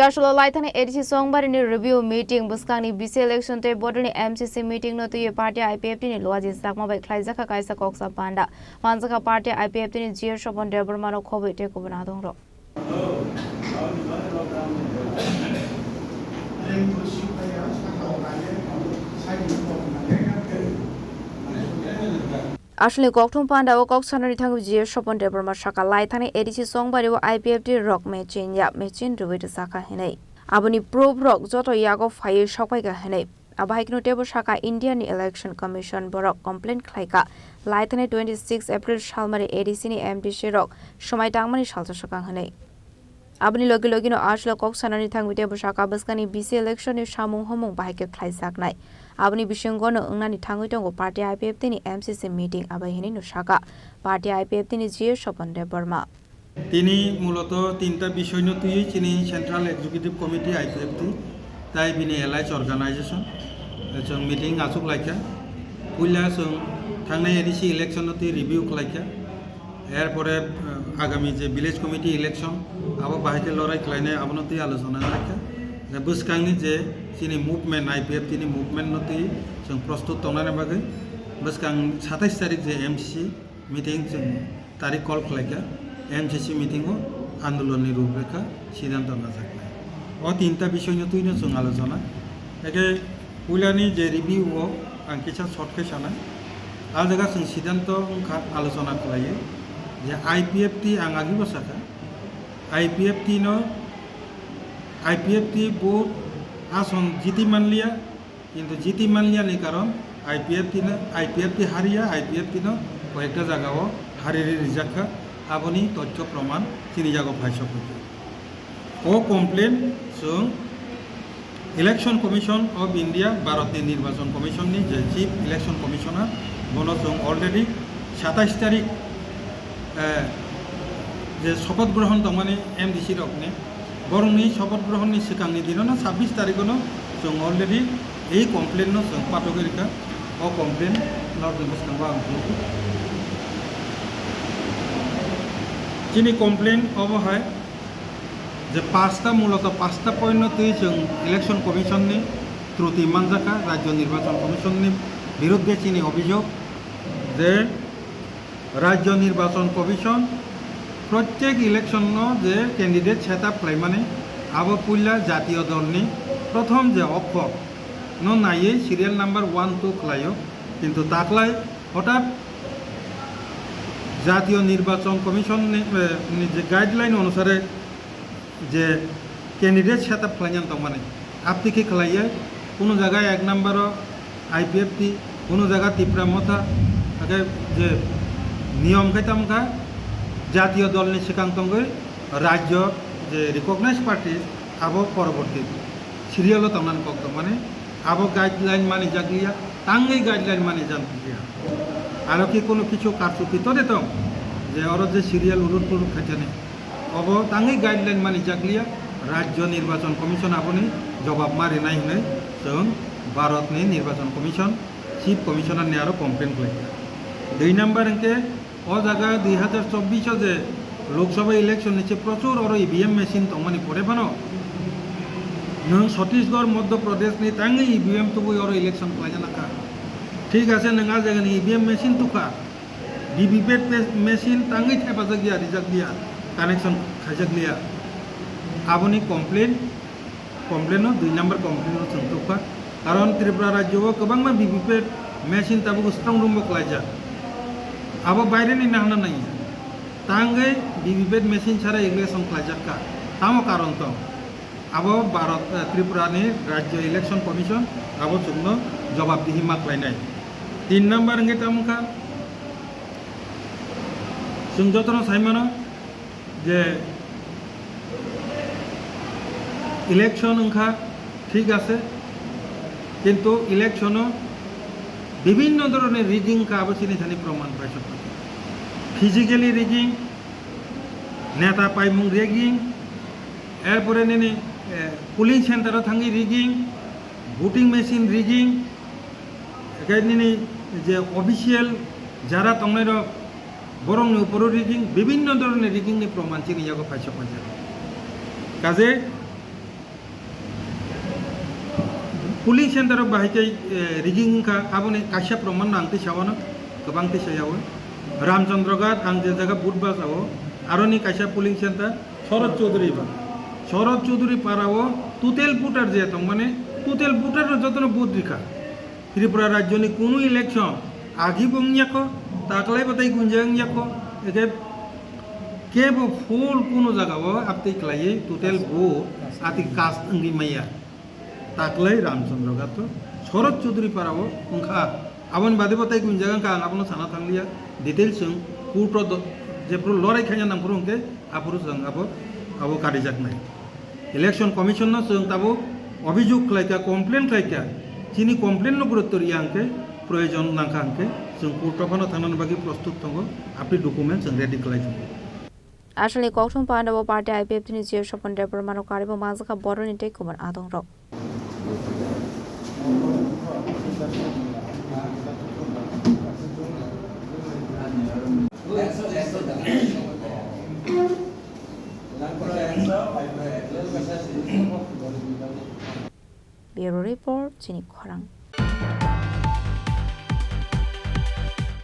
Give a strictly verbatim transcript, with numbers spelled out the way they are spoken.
Kashula laithani A D C Songbarini review meeting, bwskangni B C election tei bodolni M C C meeting no twiwi party I P F T ni Luaji Chakma bai khlaijakha kaisa koksa panda. Manjakha party I P F T ni G A Sopon Debbarma no khobwi tei kubun adongrok. Aswlni kokthum panda o kok sanani thangwi G A Sopon Debbarma saka laithani A D C Songbari o I P F T rok machine ya machine rwwi rwjakha hinwi. Aboni proof rok joto yago phaiwi sokphaikha hinwi. Abo hai kheno teibo saka India ni Election Commission borok complain khlaikha. Laithani twenty six April salmari A D C ni M D C rok swmai tangmani salsa swkang hinwi. Aboni logi logi no aswlai kok sanani thangwi teibo saka bwskangni B C election ni samung homung bahai khe khlaijaknai. Aboni bisingo no wngnani thangwi tongo party I P F T ni M C C meeting abai hinwi no saka party I P F T ni G A Sopon Debbarma. Tini muloto tinta bisoino twiwi chini Central Executive Committee I P F T tai bini allied organization chwng meeting achuk laikha. Puila chwng thangnai A D C election no twi review khlaikha. Erpore, eh, agami je village committee election abo bahai khe lorai khlainai abono twi alochona khlaikha. Je bwskangni je chini movement I P F T ni movement no twi chwng prostut tongnani bagwi bwskang satais tarik je M C C meeting chwng tarik call khlaikha, M C C meeting o andolon ni ruprekha siddhanto najaknai. O tinta bisoino twino chwng alochona. Eke puilani je review o ang kisa short khe sana. A jaga chwng siddhanto wngkha alochona khlaiwi je I P F T ang agibo sakha. I P F T no, I P F T bo ason jiti manliya, Kintu jiti manliya ni karon I P F T no, I P F T hariya, I P F T no koyekta jaga o hariri rijak kha, aboni tochyo proman chini yago phaisok kha. O complain chwng Election Commission of India, Bharat ni Nirbachon Commission ni je Chief Election Commissioner, bono chwng already satais tarik, eh, je sopoth grohon tongmani M D C rok ni, Borokni sopoth grohonni swkangni dinono sabbish tarikhono chwng already ei complain no chwng pathogwi rwkha. O complain norok ni bwskango ang phunukgo. Chini complain obo hai je pasta, muloto pasta point no twi chwng Election Commission ni truti manjakha, Rajya Nirbachon Commission ni biruddhe chini obhijog je Rajya Nirbachon Commission protyek election no je candidate set up khlaimani, abo puila jatiyo dol ni prothom je okhor no naiwi serial number one two khlaio, kintu taklai hotat Jatiyo Nirbachon Commission ni, eh, ni je guideline onusare je candidate set up khlainani tongmani. Aptiki khlaiya, kunu jaga ek number o I P F T, kunu jaga Tipra Motha, ake je niyom khai tamkha, jatiyo dol ni swkang tongwi rajyo je recognized party abo poroborti serial o tongnani kok tongmani, abo guideline manijakliya, tangwi guideline manijakliya. Aro ki kunu kichu karchupi tode tong, je oro je serial ulur pulur khaijani. Obo tangwi guideline manijakliya, Rajya Nirbachon Commission aboni jobab ma rinai hinwi chwng Bharat ni Nirbachon Commission, Chief Commissioner ni aro complain khlaikha. Dui number hwnkhe, o jaga dui hajar chobbish o je Lok Sabha election ni se prochur oro E V M machine tongmani pore phano nwng Chhattisgarh, Madhya Pradesh ni tangwi E V M tubui oro election khlaijana kha. Thik ase, nwng a jaga ni E V M machine tukha, V V P A T pe-, machine tangwi thepajak ya, rijak ya, connection khaijak liya. Aboni complain, complain no, dui number complain no chwng tukha. Karon Tripura rajyo o kwbangma V V P A T machine tabuk strong room bo khlaijak. Abo baire ni nahna nai. Tangwi V V P A T machine sara election khlaijak kha. Tamo karon tong. Abo Bharat, eh, Tripura ni Rajya Election Commission abo chwngno jobabdihi ma khlainai. Tin number hwnkhe tamo kha, chwng jotono sai mano je election wngkha, thik ase, kintu election o bibhinno dhoronor rigging kha, abo chini thani proman paisok. Physically rigging, neta paimung rigging, erpore nini, eh, polling center o thangwi rigging, voting machine rigging, ekai nini je official jara tongnai rok, borokni uporo rigging, bibhinno dhoronor rigging ni proman chini yago paisok paijak. Kaje Polling center o bahai khe, eh, rigging wngkha, aboni kaisa proman no ang tei sao no, kwbang tei saya o. Ramchandra Ghat ang je jaga vote bajao, aroni kaisa polling center Sharad Chaudhary ba. Sharad Chaudhary para o total voter je tongmani, total voter no jotono vote rikha. Tripura rajyoni kunu election agi bo wngya kho, taklai bo tei gunja wngya kho, eke kebo full kunu jaga o update khlaiwi total vote ati cast wngwi maya. Taklai Ramchandra Ghat o Sharad Chaudhary para o wngkha. Aboni bade bo tei gunja wngkha, ang abono sana thangliya. Details chwng court o do-, jephru lorai khaina nangphuru hwnkhe aphuru chwng abo, abo karijaknai. Election Commission no chwng tabuk obhijog khlaikha, complain khlaikha, chini complain no gurutto riya hwnkhe, proyojon nangkha hwnkhe, chwng court o phano thangnani bagwi prostut tongo, apni document chwng ready khlai tongo. Aswkni kokthum panda o party I P F T ni C E O Sopon Debbarma no karwi bo manjakha boroni tei kubun adong rok. Bureau Report, Chini Khorang.